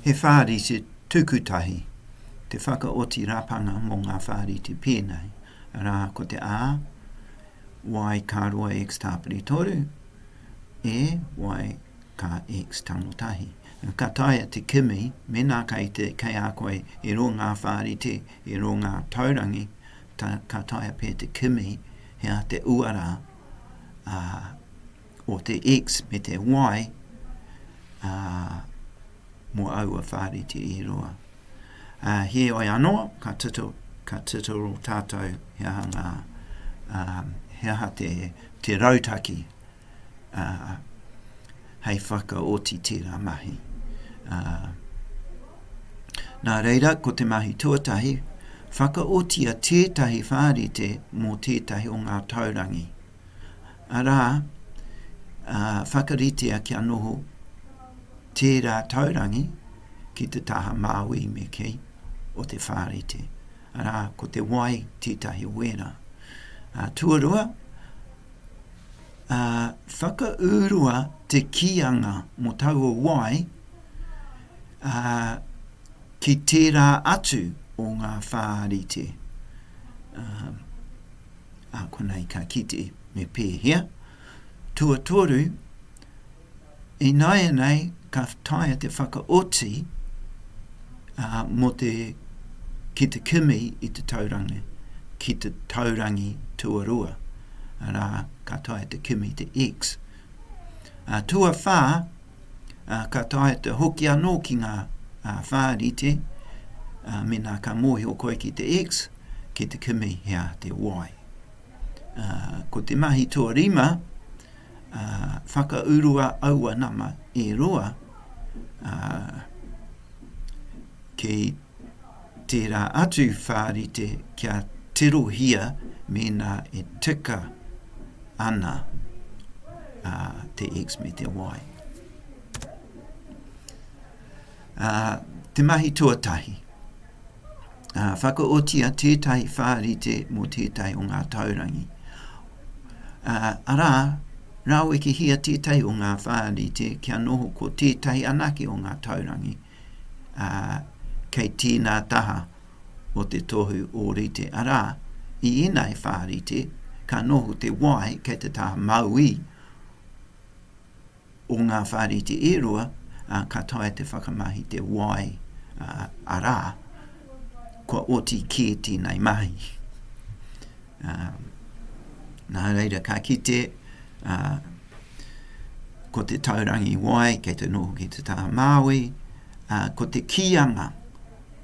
He whārite tukutahi te whakaoti rapanga mō ngā whārite pēnei, arā, ko te A, Y ka roa X tāpiri 3, E, Y ka X tango tahi. Ka taea te kimi, mēnā kei, te, kei a koe e rō ngā whārite, e rō ngā taurangi, ta, ka taea pea te kimi he aha te uara ā, o te X me te Y ā, mō aua whārite e roa. Ā, heoi anō, ka tito, ka titiro tātou he aha ngā, ā, he aha te, te rautaki ā, hei whakaoti tērā mahi. Ā, nā reira, ko te mahi tuatahi, whakaotia tētahi whārite mō tētahi o ngā taurangi. Arā, ā, whakaritea kia noho tērā taurangi ki te taha māui me kī o te whārite. Arā, ko te wai tētahi o ērā. Ā, tuarua, ā, whakaurua te kīanga mō taua wai, ā, ki tērā atu o ngā whārite. Ā, ā, konei ka kite me pēhea. Tuatoru, ināianei ka taea te whakaoti ā, mō te, ki te kimi i te taurangi, ki te taurangi tuarua, arā, ka taea te kimi te X. Ā, tuawhā, ā, ka taea te hoki anō ki ngā ā, whārite, ā, mēnā ka mōhio koe ki te X, ki te kimi hea te Y. Ā, ko te mahi tuarima, ā, whakaurua aua nama e roa, ā, ki tērā atu whārite kia tirohia mēnā e tika ana ā, te X me te Y. Ā, te mahi tuatahi. Ā, whakaotia tētahi whārite mō tētahi o ngā taurangi. Ā, arā, rawekehia tētahi o ngā whārite kia noho ko tētahi anake o ngā taurangi, ā, kei tēnā taha o te tohu ōrite. Arā, i ēnei whārite, ka noho te Y kei te taha mauī o ngā whārite e rua, ā, ka taea te whakamahi te Y, ā, arā, kua oti kē tēnei mahi. Ā, nā reira ka kite, ā, ko te taurangi Y kei te noho ki te taha māui, ā, ko te kīanga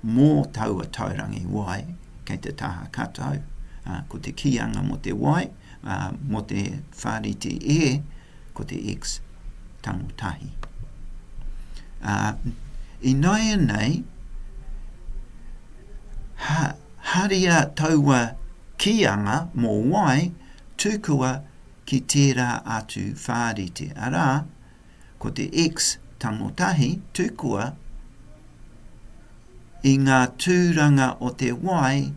mō taua taurangi Y kei te taha katau, ā, ko te kīanga mō te Y, ā, mō te whārite E, ko te X tango tahi. Ā, ināianei, ha, haria taua kīanga mō Y tukua ki tērā atu whārite, arā, ko te X tango tahi tukua i ngā tūranga o te Y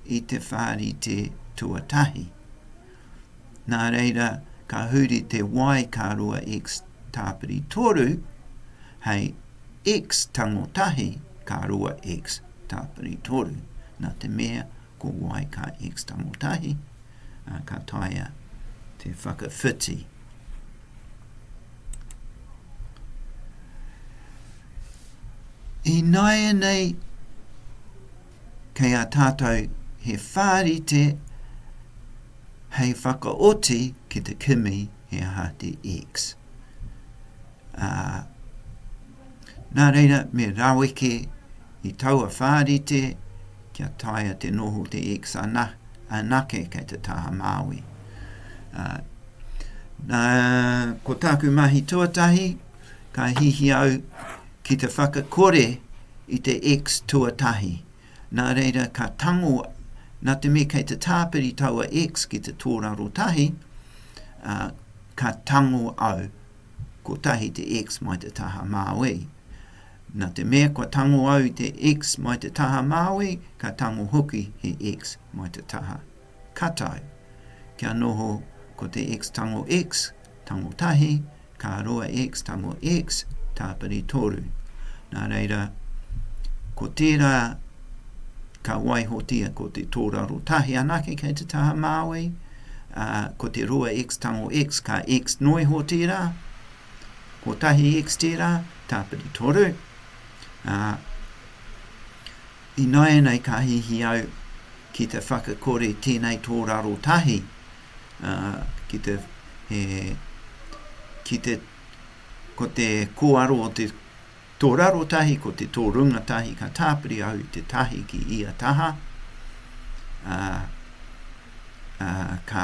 i te whārite tuatahi. Nā reira, ka huri te y ka roa x tāpiri toru hei x tango tahi ka roa x tāpiri toru. Nā te mea ko y ka x tango tahi, ka taea te whakawhiti. Ināianei, kei a tātou he whārite hei whakaoti ki te kimi he aha te X. Ā, nā reira me raweke i taua whārite kia taea te noho te X ana, anake kei te taha māui. Ā, nā, ko tāku mahi tuatahi, ka hihi au ki te whakakore i te X tuatahi. Nā reira ka tango, nā te mea kei te tāpiri taua X ki te tōraro tahi, ā, ka tango au kotahi te X mai te taha māui. Nā te mea kua tango au i te X mai te taha māui, ka tango hoki he X mai te taha katau. Kia noho ko te X tango X, tango tahi, ka roa X tango X, tāpiri toru. Nā reira, Ko tērā ka waihotia ko te tōraro tahi anake kei te taha māui, ā, ko te 2x tango x ka x noa iho tērā, ko tahi x tērā, tāpiri toru, ā, ināianei ka hihi au ki te whakakore tēnei tōraro tahi, ā, ki te, he, ki te, ko te kōaro o te Tō raro tahi ko te tō runga tahi ka tāpiri au i te tahi ki ia taha, ā, ā, ka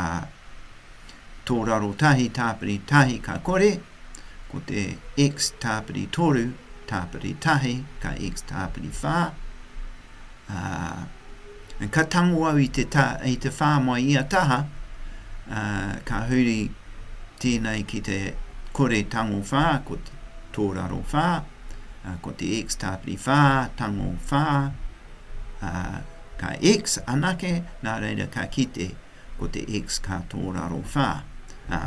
tō raro tahi tāpiri tahi ka kore, ko te x tāpiri toru tāpiri tahi ka x tāpiri whā, ā, ka tango au i te, ta, i te whā mai ia taha, ā, ka huri tēnei ki te kore tango whā, ko te tōraro whā, ā, ko te x tāpiri whā, tango whā, ā, ka x anake, nā reira ka kite ko te x ka tōraro whā. Ā,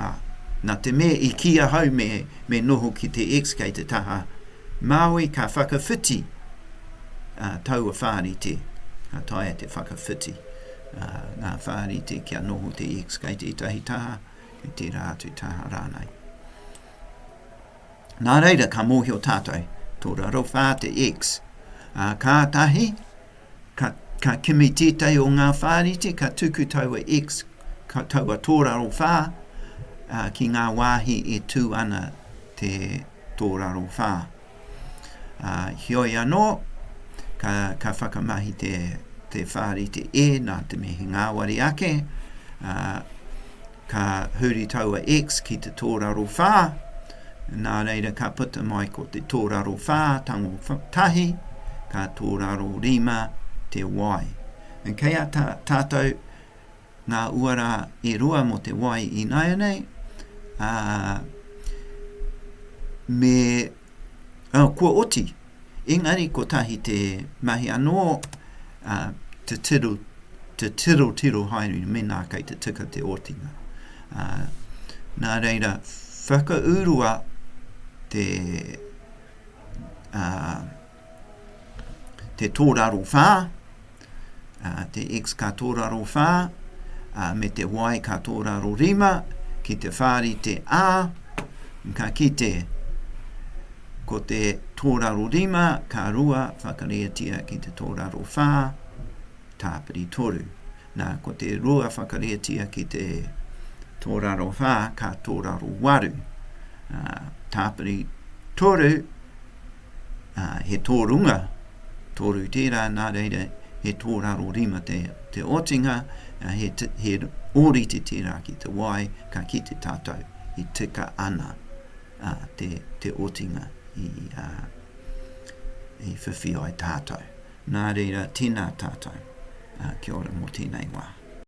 nā te mea i kī ahau me, me noho ki te x kei te taha Māui ka whakawhiti ā, taua whārite, ka taea te whakawhiti ā, ngā whārite kia noho te x kei tētahi taha, kei tērā atu taha rānei. Nā reira ka mōhio tātou, tō raro whā te x. Ā, kātahi, ka, ka kimi tētahi o ngā whārite, ka tuku taua x, ka taua tōraro whā, ā, ki ngā wāhi e tū ana te tōraro whā. Ā, heoi anō, ka, ka whakamahi te, te whārite e nā te mea he ngāwari ake, ā, ka huri taua X ki te tōraro whā, nā reira ka puta mai ko te tōraro whā, tango tahi, ka tōraro rima te Y. And kei a tā, tātou ngā uara e rua mō te Y ināianei, ā, me, oh, kua oti, engari kotahi te mahi anō, ā, te tiro, te tirotiro haere mēnā kei te tika te otinga. Ā, nā reira, whakaurua te, ā, te tōraro whā, ā, te X ka tōraro whā, ā, me te Y ka tōraro rima, ki te whārite A, ka kite ko te tōraro rima ka rua whakareatia ki te tōraro whā, tāpiri toru. Nā, ko te rua whakareatia ki te tōraro whā, ka tōraro waru. Ā, tāpiri toru, ā, he tōrunga, toru tērā, nā reira, he tōraro rima te, te otinga, ā, he, he ōrite tērā ki te wai, ka kite tātou e tika ana ā, te, te otinga i, ā, i whiwhi ai tātou. Nā reira, tēnā tātou. Ā, kia ora mō tēnei wā.